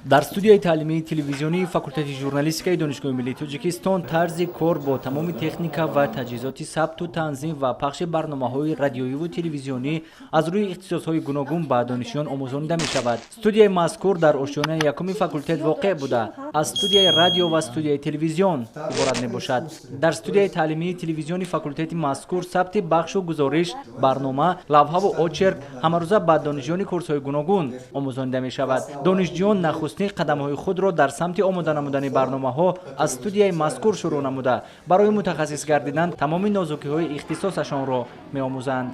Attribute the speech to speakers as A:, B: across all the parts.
A: Дар студияи таълимии телевизионии факултети журналистикаи Донишгоҳи миллии Тоҷикистон тарзи кор бо тамоми техника ва таҷҳизоти сабту танзим ва пахши барномаҳои радиоиву телевизионӣ аз рӯи ихтисосҳои гуногун ба донишҷӯён омӯзонида мешавад. Студияи мазкур дар ошёнаи якуми факултет воқеъ буда, аз студияи радио ва студияи телевизион иборат мебошад. Дар студияи таълимии телевизиони факултети мазкур сабти бахшу гузориш, барнома, лавҳаву очерк ҳамарӯза ба донишҷӯёни курсҳои гуногун омӯзонида мешавад. Донишҷӯён нахустин қадамҳои худро дар самти омода намудани барномаҳо аз студияи мазкур шурӯъ намуда, барои мутахассис гардидан тамоми нозукиҳои ихтисосашонро меомӯзанд.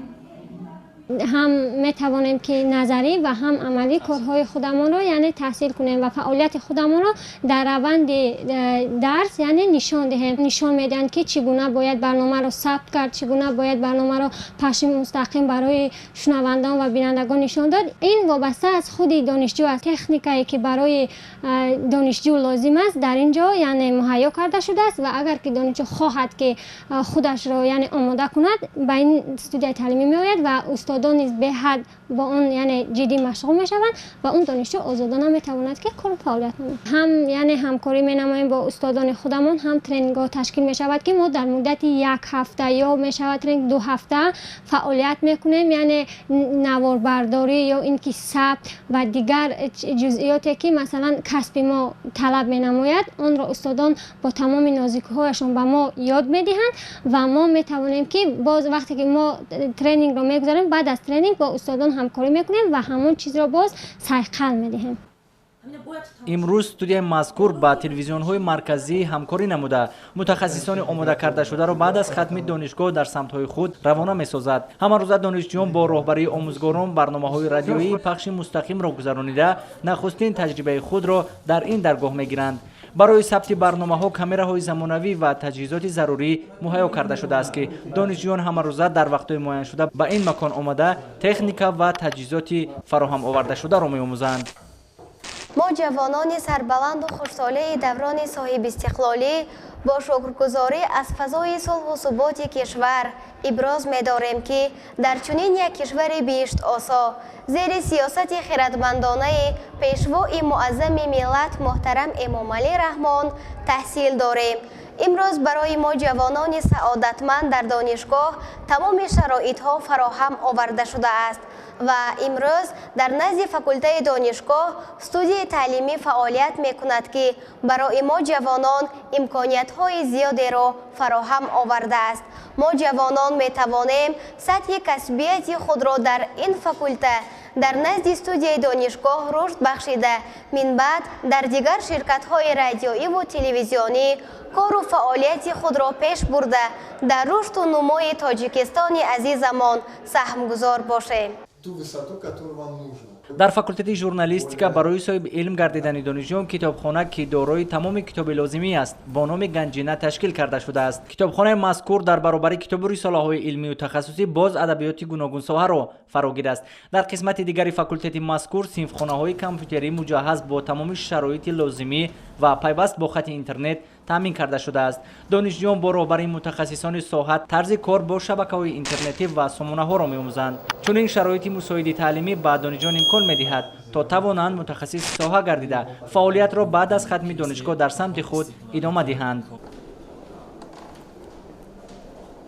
B: Ҳам метавонем, ки назарӣ ва ҳам амалӣ корҳои худамонро, яъне, таҳсил кунем ва фаъолияти худамонро дар раванди дарс, яъне, нишон диҳем. Нишон медиҳанд, ки чӣ гуна бояд барномаро сабт кард, чӣ гуна бояд барномаро пахши мустақим барои шунавандагон ва бинандагон нишон дод. Ин вобаста аз худи донишҷӯ аст. Техникае, ки барои донишҷӯ лозим аст, дар ин ҷо, яъне, муҳайё карда шудааст ва агар ки донишҷӯ хоҳад, ки худашро, яъне, омода кунад, ба ин студияи таълимӣ меояд ва устодон низ беҳад бо он, яъне, ҷиддӣ машғул мешаванд ва он донишҷӯ озодона метавонад, ки кору фаъолият намояд. Ҳам, яъне, ҳамкорӣ менамоем бо устодони худамон, ҳам тренингҳо ташкил мешавад, ки мо дар муддати як ҳафта ё мешавад тренинг 2 ҳафта фаъолият мекунем, яъне наворбардорӣ ё ин ки сабт ва дигар ҷузъиёте, ки масалан касби мо талаб менамояд, онро устодон бо тамоми нозукиҳояшон ба мо ёд медиҳанд ва мо метавонем, ки боз вақте ки мо тренингро мегузарем, баъд аз тренинг бо устодон ҳамкорӣ мекунем ва ҳамон чизро боз сайқал медиҳем.
A: Имрӯз студияи мазкур ба телевизионҳои марказӣ ҳамкорӣ намуда, мутахассисони омода кардашударо баъд аз хатми донишгоҳ дар самтҳои худ равона месозад. Ҳамарӯза донишҷӯён бо роҳбарии омӯзгорон барномаҳои радиоии пахши мустақимро гузаронида, нахустин таҷрибаи худро дар ин даргоҳ мегиранд. Барои сабти барномаҳо камераҳои замонавӣ ва таҷҳизоти зарурӣ муҳайё карда шудааст, ки донишҷӯён ҳамарӯза дар вақтҳои муайяншуда ба ин макон омада, техника ва таҷҳизоти фароҳам овардашударо меомӯзанд.
C: Мо, ҷавонони сарбаланду хушсолеи даврони соҳибистиқлолӣ, бо шукргузорӣ аз фазои сулҳу суботи кишвар иброз медорем, ки дар чунин як кишвари биҳиштосо, зери сиёсати хиратмандонаи Пешвои муаззами миллат муҳтарам Эмомалӣ Раҳмон таҳсил дорем. Имрӯз барои мо, ҷавонони саодатманд, дар донишгоҳ тамоми шароитҳо фароҳам оварда шудааст ва имрӯз дар назди факултаи донишгоҳ студияи таълимӣ фаъолият мекунад, ки барои мо ҷавонон имкониятҳои зиёдеро фароҳам овардааст. Мо ҷавонон метавонем сатҳи касбияти худро дар ин факулта, дар назди студияи донишгоҳ рушд бахшида, минбаъд дар дигар ширкатҳои радиоиву телевизионӣ кору фаъолияти худро пеш бурда, дар рушду нумои Тоҷикистони азизамон саҳмгузор бошем.
D: Ту высоту, которую вам нужно.
A: Дар факултети журналистика барои соҳиби илм гардидани донишҷӯён китобхона, ки дорои тамоми китоби лозимӣ аст, бо номи Ганҷина ташкил карда шудааст. Китобхонаи мазкур дар баробари китобу рисолаҳои илмию тахассусӣ боз адабиёти гуногунсоҳаро фарогир аст. Дар қисмати дигари факултети мазкур синфхонаҳои компютерӣ муҷаҳҳаз бо тамоми шароити лозимӣ ва пайваст бо хати интернет таъмин карда шудааст. Донишҷӯён бо роҳбарии мутахассисони соҳа тарзи кор бо шабакаҳои интернетӣ ва сомонаҳоро меомӯзанд. Чунин шароити мусоиди таълимӣ ба донишҷӯён имкон медиҳад, то тавонанд мутахассиси соҳа гардида, фаъолиятро баъд аз хатми донишгоҳ дар самти худ идома диҳанд.